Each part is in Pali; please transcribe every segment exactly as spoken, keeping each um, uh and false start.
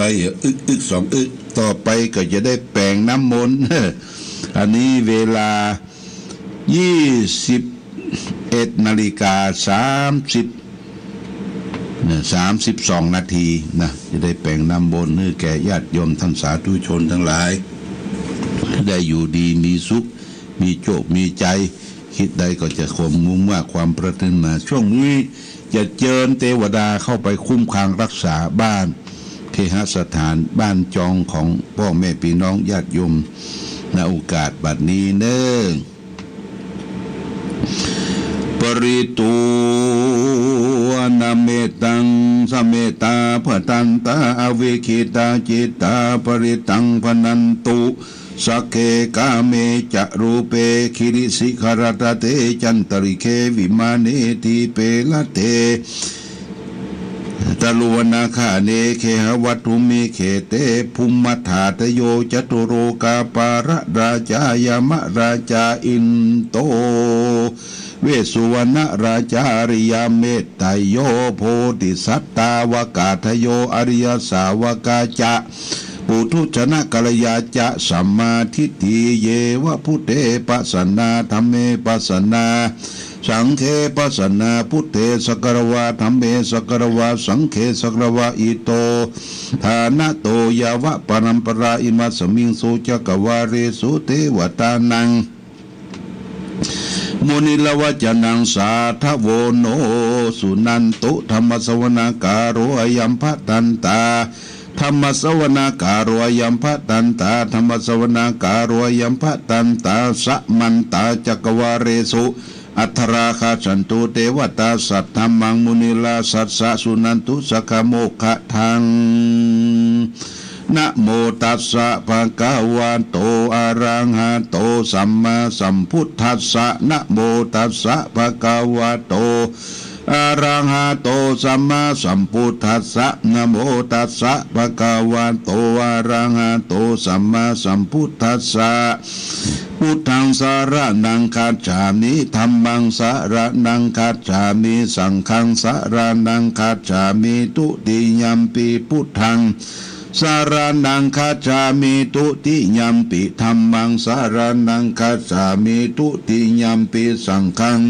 ไปอึกอึกสองอึก ต่อไปก็จะได้แปรงน้ำมนต์ อันนี้เวลายี่สิบเอ็ดนาฬิกาสามสิบนะสามสิบสองนาทีนะ จะได้แปรงน้ำมนต์ให้แก่ญาติโยมท่านสาธุชนทั้งหลาย ได้อยู่ดีมีสุข มีโชคมีชัย คิดใดก็จะสมมุ่งมาความปรารถนา ช่วงนี้จะเจิญเทวดาเข้าไปคุ้มครองรักษาบ้าน เคหสถานบ้านจองของพ่อแม่พี่น้องญาติโยม ณ โอกาสบัดนี้เน้อ Pharitvāna mettaṃ samettā bhadantā avikkhittacittā parittaṃ bhaṇantu. Sagge kāme ca rūpe girisikharataṭe cantalikkhe vimāne dīpe raṭṭhe taruvanagahane gehavatthumhi khette bhummantārājo catulokapālarājā yamarājā indo vessuvaṇṇarājā ariyametteyyo bodhisattāvakādayo ariyasāvakā ca puthujjanakalyā ca sammādiṭṭhi yeva buddhe pasannā dhamme pasannā saṅghe pasannā buddhe sagāravā dhamme sagāravā saṅghe sagāravā ito ṭhānato yāva paramparā imasmiṃ su cakkavāḷesu devatānaṃ munivaravacanaṃ sādhavo suṇantu. Dhammassavanakālo ayambhadantā. Dhammassavanakālo ayambhadantā. Dhammassavanakālo ayambhadantā. Samantā cakkavāḷesu atrāgacchantu devatā saddhammaṃ munirājassa suṇantu saggamokkhadaṃ. Namo tassa bhagavato arahato sammāsambuddhassa. Namo tassa bhagavato arahato sammāsambuddhassa. Namo tassa bhagavato arahato sammāsambuddhassa. Buddhaṃ saraṇaṃ gacchāmi. Dhammaṃ saraṇaṃ gacchāmi. Saṅghaṃ saraṇaṃ gacchāmi. Dutiyampi buddhaṃ saraṇaṃ gacchāmi. Dutiyampi dhammaṃ saraṇaṃ gacchāmi. Dutiyampi saṅghaṃ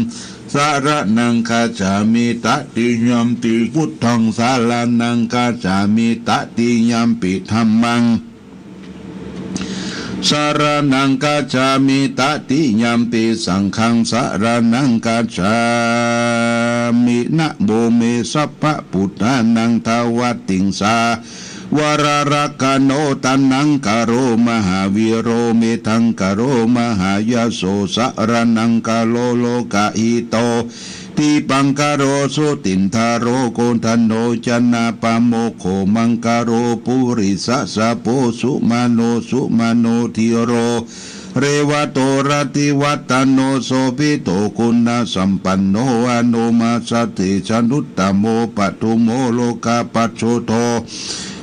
saraṇaṃ gacchāmi. Tatiyampi buddhaṃ saraṇaṃ gacchāmi. Tatiyampi dhammaṃ saraṇaṃ gacchāmi. Tatiyampi saṅghaṃ saraṇaṃ gacchāmi. Namo me sabbabuddhānaṃ dvattiṃsa vararakkhaṇo taṇhaṅkaro mahāvīro medhaṅkaro mahāyaso saraṇaṅkaro lokahito dīpaṅkaro jutindharo koṇḍañño janapāmokkho maṅgalo purisāsabho sumano sumano dhīro revato rativaḍḍhano sobhito guṇasampanno anomadassete januttamo padumo lokapajjoto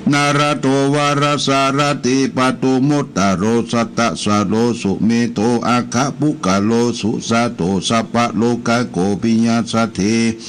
nārado varasārathi padumuttaro sattasāro sumedho aggapuggalā sujato sabbalokaggo piyadassete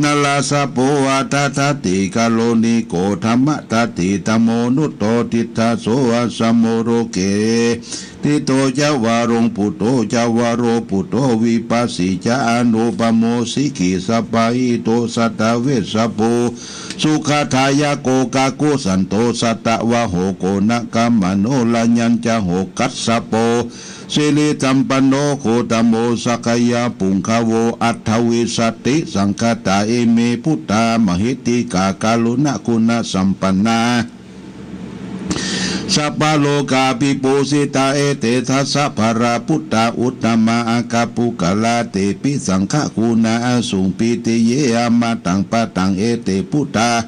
narāsabho atthadassete kāruṇiko dhammadassi dhammo nuddho tiṭṭhaso asamo loke ṭhito ca varā buddho ca varo buddho vipassī ca anūpamo sikhī sabbahito satthā vessabhū sukhadāyako kakusandho satthavāho koṇāgamano raññañca hogasabho sirisampanno gotamo sakyapuṅgavo aṭṭhavīsati saṅkhātā ime buddhā mahiddhikā karuṇāguṇasampannā sabbalokavibhūsitā. Ete dasabalā buddhā uttamā aggapuggalā tepi saṅghaguṇā asuṃ pītiye amataṃ padaṃ. Ete buddhā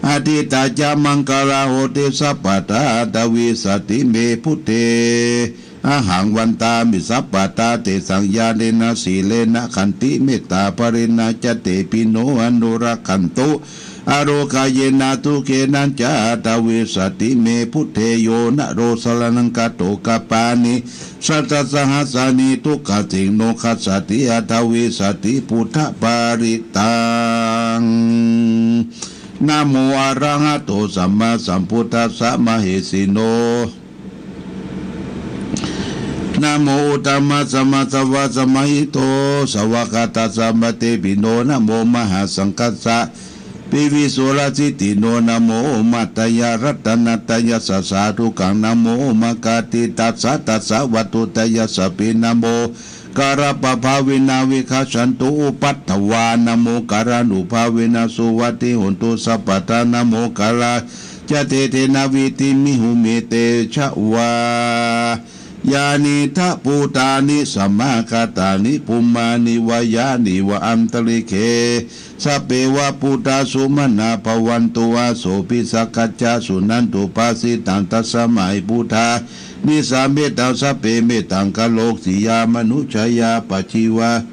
atītā ca maṅgalā honti sabbadā aṭṭhavīsati me buddhe ahaṃ vandāmi sabbadā. Tesaṃ ñāṇena sīlena khantimettābalena ca tepi no anurakkhantu arogāyena sukhena ca aṭṭhavīsati me buddhe. Yo naro saraṇaṃ gato kappāni sattasahassāni dukkhaseṇo gassati aṭṭhavīsati buddhapālitaṃ Namo arahato sammāsambuddhassa mahesino. Namo uttamasamassāvakasāmito svākkhātassāvatthepino. Namo mahāsaṅghassāpi visuddhasīlino. Namo omātyāraddhattayassa sādhukaṃ. Namo omakātītassa tassa vatthuttayassapi. Namo kārappabhāvena vigacchantu upaddavā. Namo kārānubhāvena suvatthi hotu sabbadā. Namo kārāya tejena vidhimhi homi tejavā. Yānīdha bhūtāni samāgatāni bhummāni vā yāni va antalikkhe, sabbeva bhūtā sumanā bhavantu, vā sopi sakkacca suṇantu bhāsitaṃ. Tasmā hi buddhāni sametaṃ, sabbe mettaṃ karoti, yā manussā yā pajīva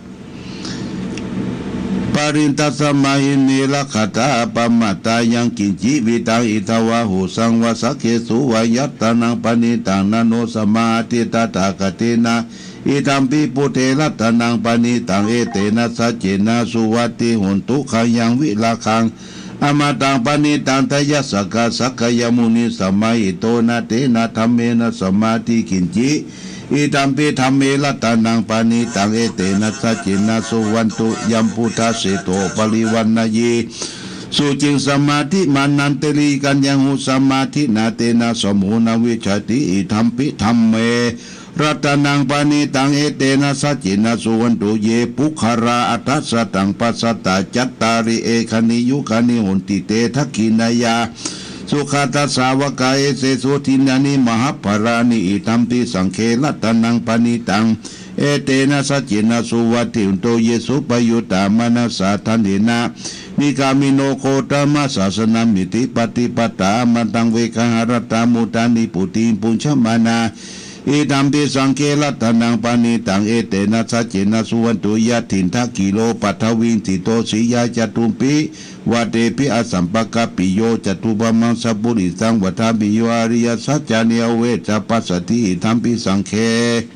pariṃ. Tasmā hi ne rakkhatha appamattā, yaṃ kiñci vittaṃ idha vā hotha, saṅghesu vā ratanaṃ paṇītaṃ, na no samaṃ atthi tathāgatena, idampi buddhe ratanaṃ paṇītaṃ, etena saccena suvatthi hotu. Khayaṃ virāgaṃ amataṃ paṇītaṃ, tayajjhagā sakyamunī samāhito, na tena dhammena samatthi kiñci, idampi dhamme ratanaṃ paṇītaṃ, etena saccena suvatthi hotu. Yambuddhaseṭṭho parivaṇṇayī suciṃ, samādhimānantarikaññaṃ, ujukamakaṃ samādhinā, tena samo na vijjati, idampi dhamme ratanaṃ paṇītaṃ, etena saccena suvatthi hotu. Ye puggalā aṭṭha sataṃ pasatthā, cattāri etāni yugāni honti, te dakkhiṇeyyā sugatassa devakā, etesu dinnāni mahapphalāni, idampi saṅghe ratanaṃ paṇītaṃ, etena saccena suvatthi hotu. Ye suppayuttā manasā daḷhena, nikkāmino gotamasāsanamhi, te pattipattā amataṃ vigayha, laddhā mudhā nibbutiṃ bhuñjamānā, idampi saṅghe ratanaṃ paṇītaṃ, etena saccena suvatthi hotu. Yathindakhīlo paṭhaviṃ sito, siyā catubbihi vātebhi asampakampiyo, cakkhumatā sataṃ purisam vadāmi, yo ariyasaccāni avecca passati, idampi saṅghe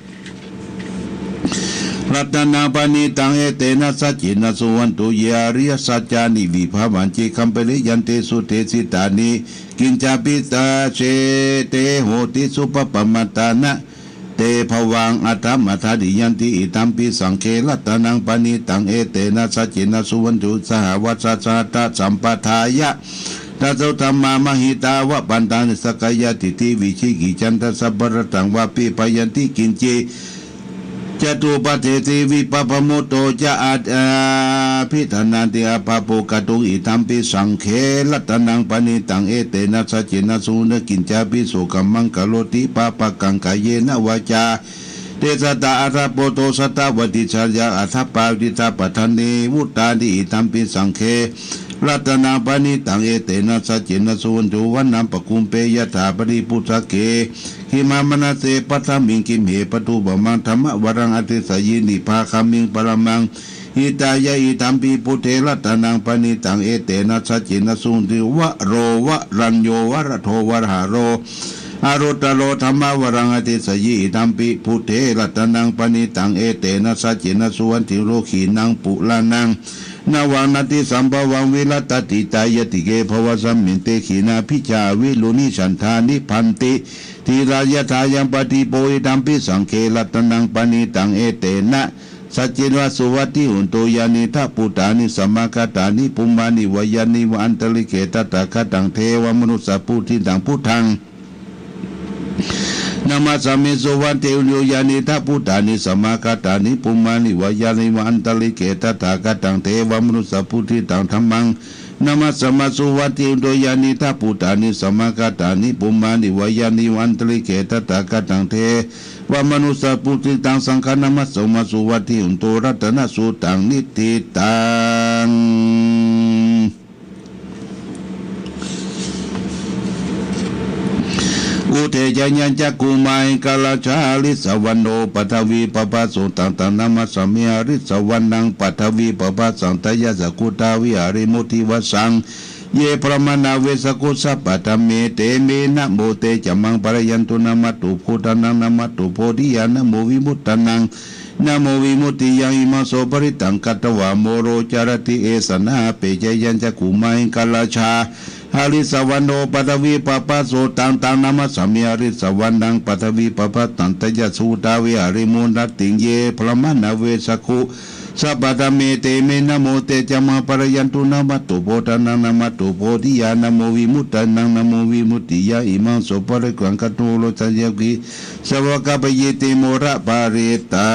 ratanaṃ paṇītaṃ, etena saccena suvatthi hotu. Ye ariyasaccāni vibhāvanti gabbhinīyā, tesu desittāni kiñcāpi, na te hoti suppamatānā, te bhavaṃ aṭṭhamādarīyanti, idampi saṅghe ratanaṃ paṇītaṃ, etena saccena suvatthi hotu. Sahāvassa sahatthi sampādāya, dabbe dhammā mahitā, opanayī sakkāyadiṭṭhi, vicikicchantā sabbarattāṃ, vāpiphayanti kiñci, catūpādeshi vippamutto ca, abhiṭhānāti abhabbukaduṃ, idampi saṅghe ratanaṃ paṇītaṃ, etena saccena suvatthi hotu. Kiñcāpi sokamakaṃ karoti pāpakaṃ, kāyena vācāyadajjhattā, addhapato satthavādī, sāyā addhapādā padakkhiṇā vuttāni, idampi saṅghe ratanaṃ paṇītaṃ, etena saccena suvatthi hotu. Vanaṃ pakkhuṃ pe yathā pāripuṣšake, gimhavanase paṭhaviṃ gimhe, paṭhupamaṃ dhammavaraṃ adesayi, nibbāgamiṃ paramaṃ hitāya, idampi buddhe ratanaṃ paṇītaṃ, etena saccena suvatthi hotu. Varo varañño varado varāharo, anuttaro dhammavaraṃ adesayi, idampi buddhe ratanaṃ paṇītaṃ, etena saccena suvatthi hotu. Lokiṃ purāṇaṃ navaṃ natthi sambhavaṃ, virattacittāyatike bhavasmiṃ, te khīṇabījā aviruḷhichandā, nibbanti dhīrā yathāyampadīpo, idampi saṅghe ratanaṃ paṇītaṃ, etena saccena suvatthi hotu. Yānīdha bhūtāni samāgatāni bhummāni vā yāni va antalikkhe, tathāgataṃ devamanussapūjitaṃ, buddhaṃ namassāmi suvatthi hotu. Yānīdha bhūtāni samāgatāni bhummāni vā yāni va antalikkhe, tathāgataṃ devamanussapūjitaṃ, dhammaṃ namassāma suvatthi hotu. Yānīdha bhūtāni samāgatāni bhummāni vā yāni va antalikkhe, tathāgataṃ devamanussapūjitaṃ, saṅghaṃ namassāma suvatthi hotu. Ratanasuttaṃ niṭṭhitaṃ. Uddesayañcakkhumā ekarājā, harisavaṇṇo paṭhavippabhāso, taṃ taṃ namassāmi harisavaṇṇaṃ paṭhavippabhāsaṃ, tayajja guttā viharemu divassaṃ. Ye brāhmaṇā vedagu sabbadhamme, te me namo te ca maṃ pālayantu, namatthu buddhānaṃ namatthu bodhiyā, namo vimuttinānaṃ Namo vimuttiya. Imaṃ so parittaṃ katvā moro carati esanā. Peccayañcakkhumā ekarājā harissavaṇṇo paṭhavippabhāso. Taṃ taṃ namassāmi harissavaṇṇaṃ paṭhavippabhāsaṃ. Tayassu buddhā viharemu rattiṃ ye brāhmaṇā vesaku sabbadhamme. Te me namo te ca mahāparayaṃ. Namatthu buddhānaṃ namatthu bodhiyā namo vimuttānaṃ namo vimuttiya. Imaṃ so parittaṃ katvā moro carati esanā. Savākapayī te moraparittaṃ.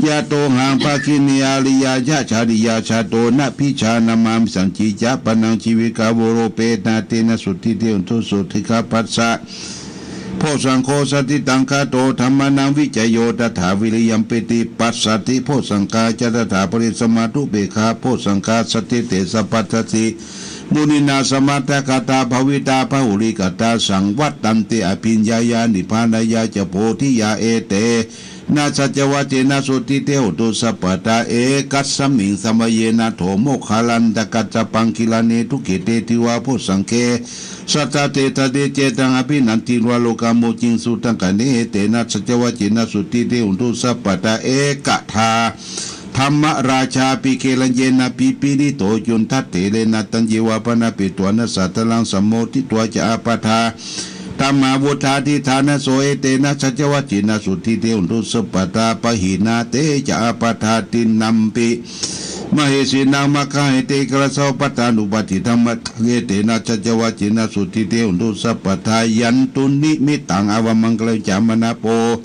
Yatohaṃ bhagini ariyasacchariya jāto, nābhijānāmi sañcicca pāṇaṃ jīvitā voropetā. Tena sotthi te hotu sotthi. Gabbhassa bojjhaṅgo satiṭṭhaṅgato, dhammānaṃ vicayo tathā viriyampīti. Passati bojjhaṅgā ca tathā parisamā, dhūpekkhā bojjhaṅgā sattete sabbadassi muninā sammadakkhātā bhāvitā bahulīkatā, saṃvattanti abhiññāya nibbānāya ca bodhiyā. Etena saccavajjena sotthi te hotu sabbadā. Ekasmiṃ samaye nātho moggallānaṃ kassapaṃ gilāne dukkhite divakāyamajjhe satta desayi. Etaṃ abhinanditvā rogā mucciṃsu taṅkhaṇe. Etena saccavajjena sotthi te hotu sabbadā. Ekadā dhammarājāpi gelaññenā pīḷito cundattherena, taññeva bhaṇāpetvāna sādaraṃ sammoditvā ca ābādhā tamhā vuṭṭhāsi ṭhānaso. Etena saccavajjena sotthi te hotu sabbadā. Pahīnā te ca ābādhā tiṇṇannampi mahesinaṃ, maggāhatakarasaṃ patthanuppattidhammataṃ. Etena saccavajjena sotthi te hotu sabbadā. Yandunnimittaṃ avamaṅgalañca, mārapo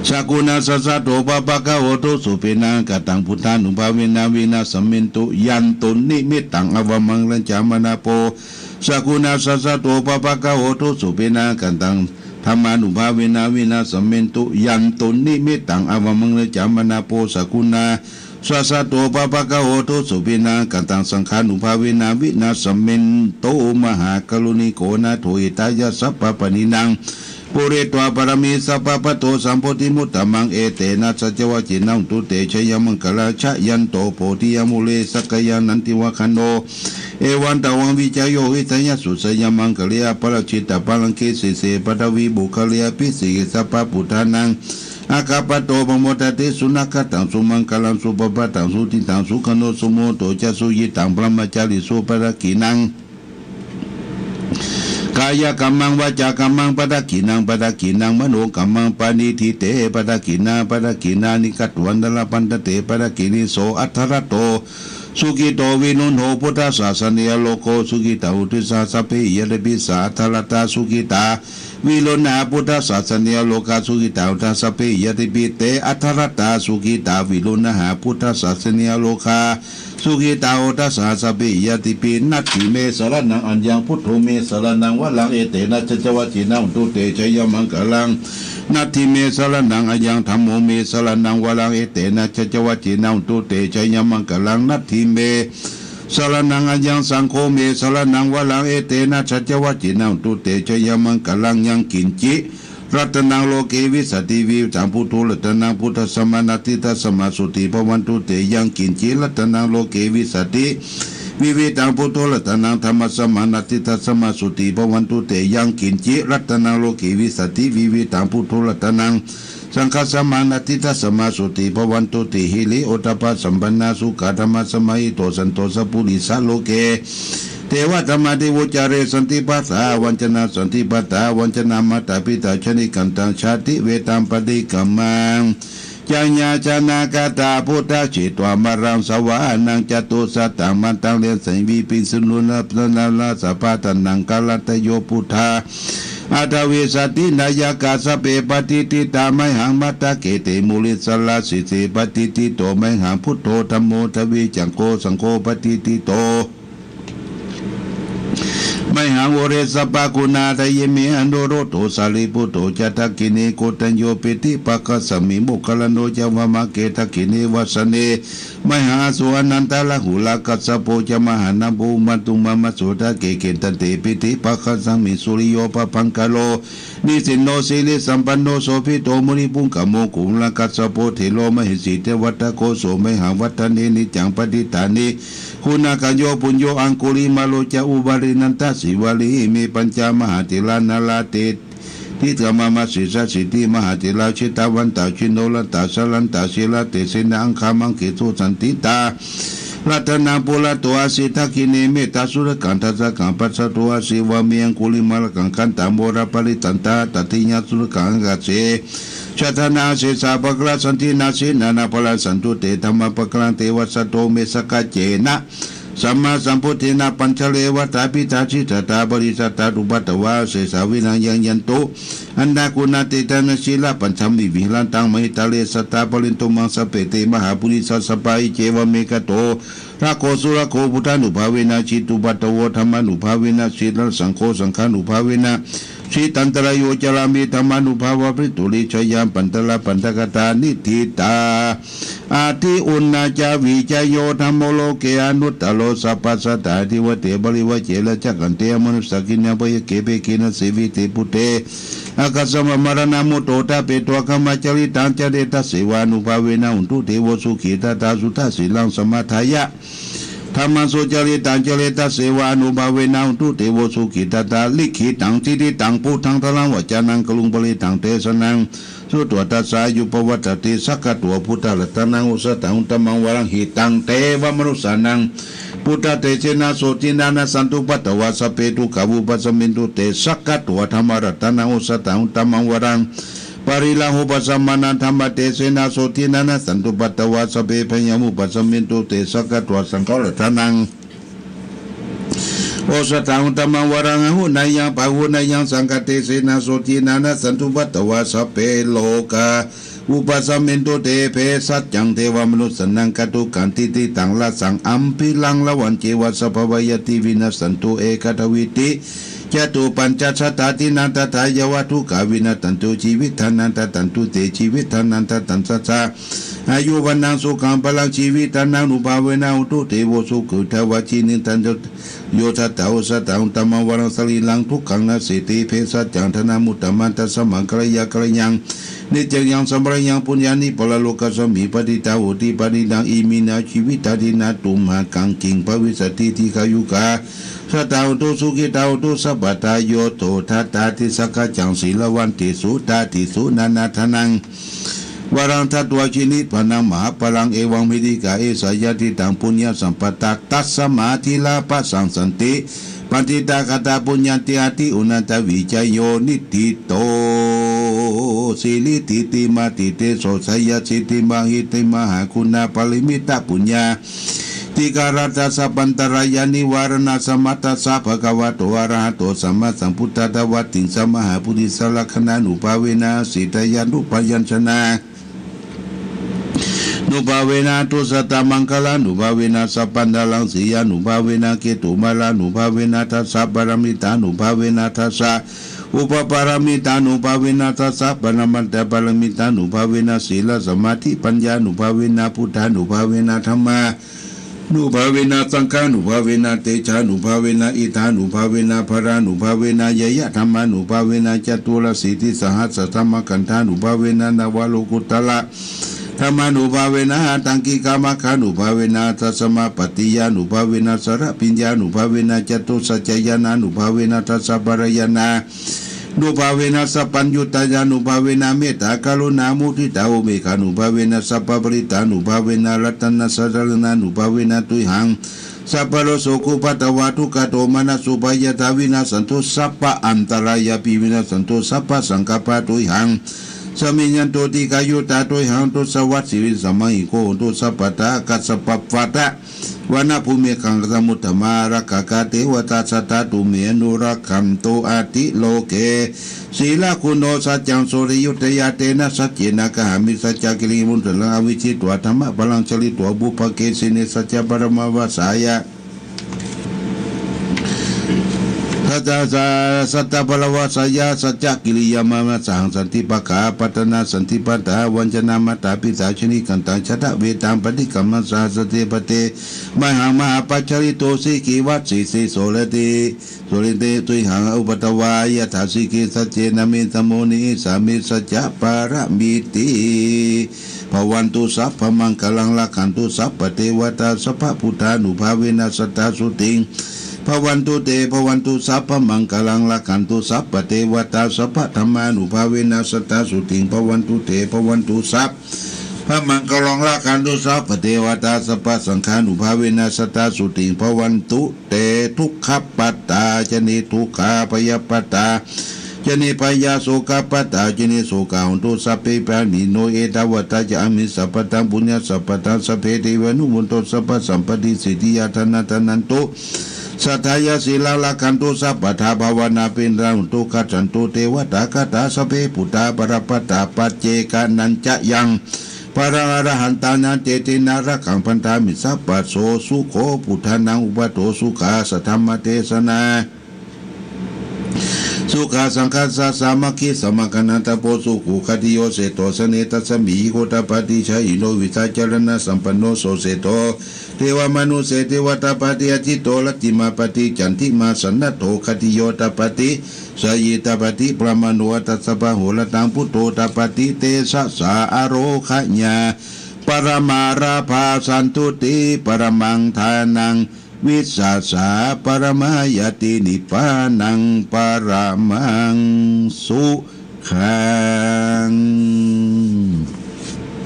sakuṇassa saddo pāpaggaho dussupinaṃ akantaṃ, buddhānubhāvena vināsamentu. Yandunnimittaṃ avamaṅgalañca, mārapo sakuṇassa saddo pāpaggaho dussupinaṃ akantaṃ, dhammānubhāvena vināsamentu. Yandunnimittaṃ avamaṅgalañca, mārapo sakuṇassa saddo pāpaggaho dussupinaṃ akantaṃ, saṅghānubhāvena vināsamentu. Mahākāruṇiko nātho hitāya sabbapāṇinaṃ, pūretvā pāramī sabbā patto sambodhimuttamaṃ. Etena saccavajjena hotu te jayamaṅgalaṃ. Jayanto bodhiyā mūle sakyānaṃ nandivaḍḍhano, evaṃ tvaṃ vijayo hohi jayassu jayamaṅgale. Aparājitapallaṅke sīse paṭhavipokkhare, abhiseke sabbabuddhānaṃ aggappatto pamodati. Sunakkhattaṃ sumaṅgalaṃ supabhātaṃ suhuṭṭhitaṃ, sukhaṇo sumuhutto ca suyiṭṭhaṃ brahmacārisu. Padakkhiṇaṃ kāyakammaṃ vācākammaṃ padakkhiṇaṃ, padakkhiṇaṃ manokammaṃ paṇidhī te padakkhiṇā, padakkhiṇāni katvāna labhantatthe padakkhiṇe. So atthaladdho sukhito viruḷho buddhasāsane, arogā sukhitā hoti saha sabbehi ñātibhi. Sā atthaladdhā sukhitā viruḷhā buddhasāsane, arogā sukhitā hoti saha sabbehi ñātibhi. Te atthaladdhā sukhitā viruḷhā buddhasāsane, arogā sukhitā hoti saha sabbehi ñātibhi. Natthi me saraṇaṃ aññaṃ, buddho me saraṇaṃ varaṃ, etena saccavajjena hotu te jayamaṅgalaṃ. Natthi me saraṇaṃ aññaṃ, dhammo me saraṇaṃ varaṃ, etena saccavajjena hotu te jayamaṅgalaṃ. Natthi me saraṇaṃ aññaṃ, saṅgho me saraṇaṃ varaṃ, etena saccavajjena hotu te jayamaṅgalaṃ. Yaṅkiñci ratanaṃ loke vijjati vividhaṃ puthu, ratanaṃ buddhassa samaṃ natthi, tasmā sotthī bhavantu te. Yaṅkiñci ratanaṃ loke vijjati vividhaṃ puthu, ratanaṃ dhammassa samaṃ natthi, tasmā sotthī bhavantu te. Yaṅkiñci ratanaṃ loke vijjati vividhaṃ puthu, ratanaṃ saṅghassa samaṃ natthi, tasmā sotthī bhavantu te. Hiriottappasampannā sukkadhammasamāhito, santo sappurisā loke devadhammāti vuccare. Santi passā avañcanā, santi pādā avañcanā, mātā pitā jātikantā jātivedanā paṭikkama. Jaññā janakāyā buddhā, jetvā māraṃ savāhanaṃ, catusaccaṃ mahāmaddhaṃ, rājaṃ iddhiṃ sindhunaṃ rājabhaddanaṃ. Kālakañño buddhā aṭṭhavīsati nāyakā, sabbe patiṭṭhitā mayhaṃ matthake te munissarā. Sīse patiṭṭhito mayhaṃ buddho, dhammo dvitīyo saṅgho patiṭṭhito mayhaṃ ure sabbaguṇākaraṃ. Hadaye me anuruddho sārīputto ca dakkhiṇe, koṇḍañño piṭṭhibhāgasmiṃ moggallāno ca vāmake. Dakkhiṇe vasane mayhaṃ āsuṃ ānandarāhulā, kassapo ca mahānāmo omāpuṃ mamassutake. Tiṭṭhante piṭṭhibhāgasmiṃ suriyo pabhaṅkaro, nisinno sirisampanno sobhito munipuṅgavo. Kumārakassapo thero mahesī cittavādako, so mayhaṃ vadane niccaṃ patiṭṭhāni guṇākaro. Puṇṇo aṅgulimālo ca upālī nandasīvalī, ime pañca mahātherā nalāṭe Dīghagāmā sesāsīti mahātherā, jetavantā jinorasā jalantā sīlatejena aṅgamaṅgesu saṇṭhitā. Ratanaṃ purato āsi dakkhiṇe mettasuttakaṃ, dhajaggaṃ pacchato āsi vāme aṅgulimālakaṃ. Khandhamoraparittañca tadiyyaṃ suttakaṃ ākāse chadanaṃ āsi, sabbakālaṃ sandināsi nānāpakālaṃ. Santussate dhammapākaranti vajjato me sakkacca sammāsambuddhena. Pañcale vattabītā siddhatā parisaṭṭhā, cupaddavā asesā vinayaṃ yantu annaguṇatittānasīlapañjami viharantaṃ mahītale, sadā pālentu maṃ sabbe te mahāpurisāsabhā. Iccevamevato rāgo surakkho buddhānubhāvena jitupaddavo, dhammānubhāvena jitaraññasaṅgho, saṅghānubhāvena jitantarāyo, carāmi dhammānubhāvapālito. Icchāya pattalapattakatāniṭṭhitā atthi uṇhassa vijayo dhammo loke anuttaro. Sabbasattaṃ adhivateyya parivaje rājakaṭṭhe amanussakkhine abyākkhine bhege nāsevike bhūte ākassāma maraṇā mutto ṭhapetvā brahmacāritaṃ care. Tasseva ānubhāvena hotu devo sukhī tathā suddhasīlaṃ samādāya dhammaṃ sucaritaṃ care. Tasseva ānubhāvena hotu devo sukhī tathā likkhitaṃ cintitaṃ buddhaṃ dhāraṃ vacanaṃ guruṃ parittaṃ desanaṃ sutvā tassa āyu pavaḍḍhatīti. Sakkatvā buddharatanaṃ osathaṃ uttamaṃ varaṃ hitaṃ devamanussānaṃ buddhatejena sotthinā nassantupaddavā sabbe dukkhā vūpasamentu te. Sakkatvā dhammaratanaṃ osathaṃ uttamaṃ varaṃ pariḷāhūpasamanaṃ dhammatejena sotthinā nassantupaddavā sabbe bhayā vūpasamentu te. Sakkatvā saṅgharatanaṃ osathaṃ uttamaṃ varaṃ āhuneyyaṃ pāhuneyyaṃ saṅghatejena sotthinā nassantupaddavā sabbe rogā vūpasamentu te. Bhejajjaṃ devamanussānaṃ kātukaṃ tiṭṭhitaṃ rasaṃ ambhīraṃ lavaneceva sabbā vā ñātī vinassantu ekadā vīti catūpañcasatādīnaṃ tathā yāva dukkhā vinassantu jīvitthānaṃ dadantu te jīvitthānaṃ dadaṃ sadā āyu vaṇṇaṃ sukhaṃ balaṃ. Jīvitthānānubhāvena hotu devo sukhī dāvajjī niddhasīlo yo sadā osathaṃ uttamaṃ varaṃ sarīraṃ dukkhānaṃ nasīti. Bhejajjaṃ dānamuttamaṃ tasmā karaṇīyaṃ karaṇīyaṃ niccaṃ yaṃ samparaṃ puññāni paralokasmiṃ patiṭṭhā hoti parittaṃ iminā jīvitadinā tumhākaṃ kiṃ bhavissati. Dīghāyukā sadā hontu sukhitā hontu sabbadā. Yo todātā disakaccaṃ sīlavantesu datīsu nānādānaṃ varaṃ datvā jinipaṇṇaṃ mahapphalaṃ evamvidikā esā yadidaṃ puññasampadā tasmā dhīrapasaṃsanti. Paṇḍitāgatā puññatī atti uṇṇātavijayo niṭṭhito siridhitimatitejo jayasiddhi mahiddhi mahāguṇāparamitapuññādhikārattha sabbantarāyanivāraṇasamatthassa bhagavato arahato sammāsambuddhassa vattiṃsa mahāpurisalakkhaṇānubhāvena sītyānubyañjanā nubhāvena dussatamaṅgalānubhāvena sabbamaṅgalaṃ siriānubhāvena ketumālānubhāvena dasapāramitānubhāvena dasa upapāramitānubhāvena dasaparamatthapāramitānubhāvena sīlasamādhipaññānubhāvena buddhānubhāvena dhammā nubhāvena saṅghānubhāvena tejānubhāvena iddhānubhāvena balānubhāvena ñeyyadhammānubhāvena caturāsītisahassadhammakkhandhānubhāvena navalokuttaradhammānubhāvena aṭṭhaṅgikamaggānubhāvena aṭṭhasamāpattiyānubhāvena chaḷabhiññānubhāvena catusaccañāṇānubhāvena dasabalañāṇā nubhāvena sabbaññutañānubhāvena mettākaruṇāmuditāupekkhānubhāvena sabbaparittānubhāvena ratanattayasaraṇānubhāvena tuyhaṃ sabbarogasokupaddavadukkhadomanassupāyāsā vinassantu sabbaantarāyāpi vinassantu sabbasaṅkappā tuyhaṃ samijjhantu dīghāyutā tuyhaṃ hontu sadā siriṃ samaṅgiko hontu sabbadā. Kassapavāta vanabhūmigaṅgā samuddaṃ ārākkhakā devatā sadā tumhe anurakkhantu atthi loke. Sīlaguṇo saccaṃ sotthi viññūhīyate na saccena kahampi saccakiriyamanussaraṃ avijjitvā dhammabalaṃ charitvā pubbake sinde saccabalamavassāya satta- sa- sattabalavasāya saccakiriyamanussaraṃ. Santi pakkhā apattanā santi pādā avañcanā mātā pitā jinakandhā jātaveda paṭikkama saha satte pade mayhaṃ mahāpajjalito sikhī vajjasī soḷati soḷati tuyhaṃ upaddavā yathā sikhī saccena me samo nihesāmi saccabalamīti. Bhavantu sabbamaṅgalaṃ rakkhantu sabbadevatā sabbabuddhānubhāvena sadā sotthī bhavantu te. Bhavatu sabbamaṅgalaṃ, rakkhantu sabbadevatā, sabbadhammānubhāvena sadā sotthī bhavantu te. Bhavatu sabbamaṅgalaṃ, rakkhantu sabbadevatā, sabbasaṅghānubhāvena sadā sotthī bhavantu te. Dukkhappattā ca niddukkhā, bhayappattā ca nibbhayā, sokappattā ca nissokā hontu sabbepi pāṇino. Ettāvatā ca amhehi sambhataṃ puññasampadaṃ sabbe devānumodantu sabbasampattisiddhiyā. Dānaṃ dadantu saddhāya, sīlaṃ rakkhantu sabbadā, bhāvanābhiratā hontu, gacchantu devatāgatā. Sabbe buddhā balappattā paccekānañca yaṃ balaṃ arahantānañca tena rakkhaṃ bandhāmi sabbaso. Sukho buddhānaṃ uppādo, sukhā saddhammadesanā, sukhā saṅghassa sāmaggī, samaggānaṃ tapo sukho. Khadiyyo seṭṭho janetasmiṃ, jhero tappati jayino, vijjācaraṇasampanno so seṭṭho devamanusse ceva. Tappati ajito rattimāpati candimā, sannaddho khadiyyo tappati jayi tappati brāhmaṇo, atha sabbamahorattaṃ buddho tappati tejasā. Ārogyañā paramā lābhā, santuṭṭhī paramaṃ dhanaṃ, vissāsā paramā ñātī, nibbānaṃ paramaṃ sukhaṃ.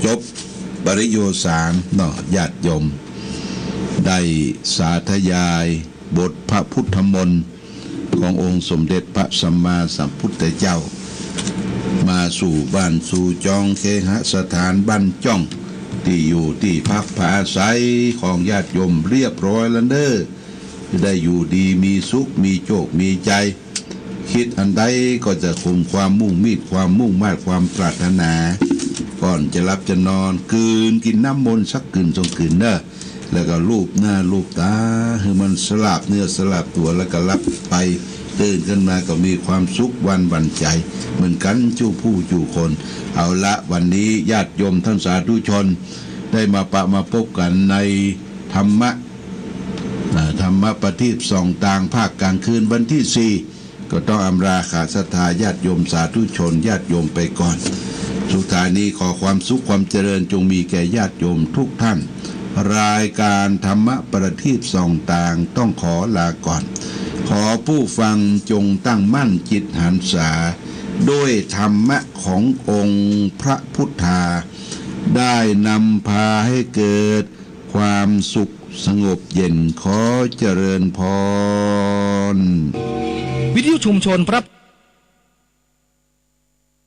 จบปริโยคสามเนาะ ญาติโยม ได้สาธยายบทพระพุทธมนต์ขององค์สมเด็จพระสัมมาสัมพุทธเจ้า มาสู่บ้านสู่จองเคหสถานบ้านจ้อง ที่อยู่ที่พักพาอาศัยของญาติโยมเรียบร้อยแล้วเน้อ จะได้อยู่ดีมีสุขมีโชคมีชัย คิดอันใดก็จะสมความมุ่งมีดความมุ่งมาดความปรารถนา ก่อนจะหลับจะนอนกลืนกินน้ำมนต์สักกลืนสองกลืนเน้อ แล้วก็ลูบหน้าลูบตาให้มันสลาบเนื้อสลาบตัวแล้วก็หลับไป ตื่นขึ้นมาก็มีความสุขวันบั่นใจ เหมือนกันจุผู้จุคน เอาละ วันนี้ญาติโยมท่านสาธุชน ได้มาปะมาพบกันในธรรมะ อ่า ธรรมะประทีปส่องตางภาคกลางคืนวันที่สี่ ก็ต้องอำลาคณะศรัทธาญาติโยมสาธุชนญาติโยมไปก่อน สุดท้ายนี้ขอความสุขความเจริญจงมีแก่ญาติโยมทุกท่าน รายการธรรมะประทีปส่องตางต้องขอลาก่อน ขอผู้ฟังจงตั้งมั่นจิตหันษา ด้วยธรรมะขององค์พระพุทธา ได้นำพาให้เกิดความสุขสงบเย็น ขอเจริญพร วิทยุชุมชนพระ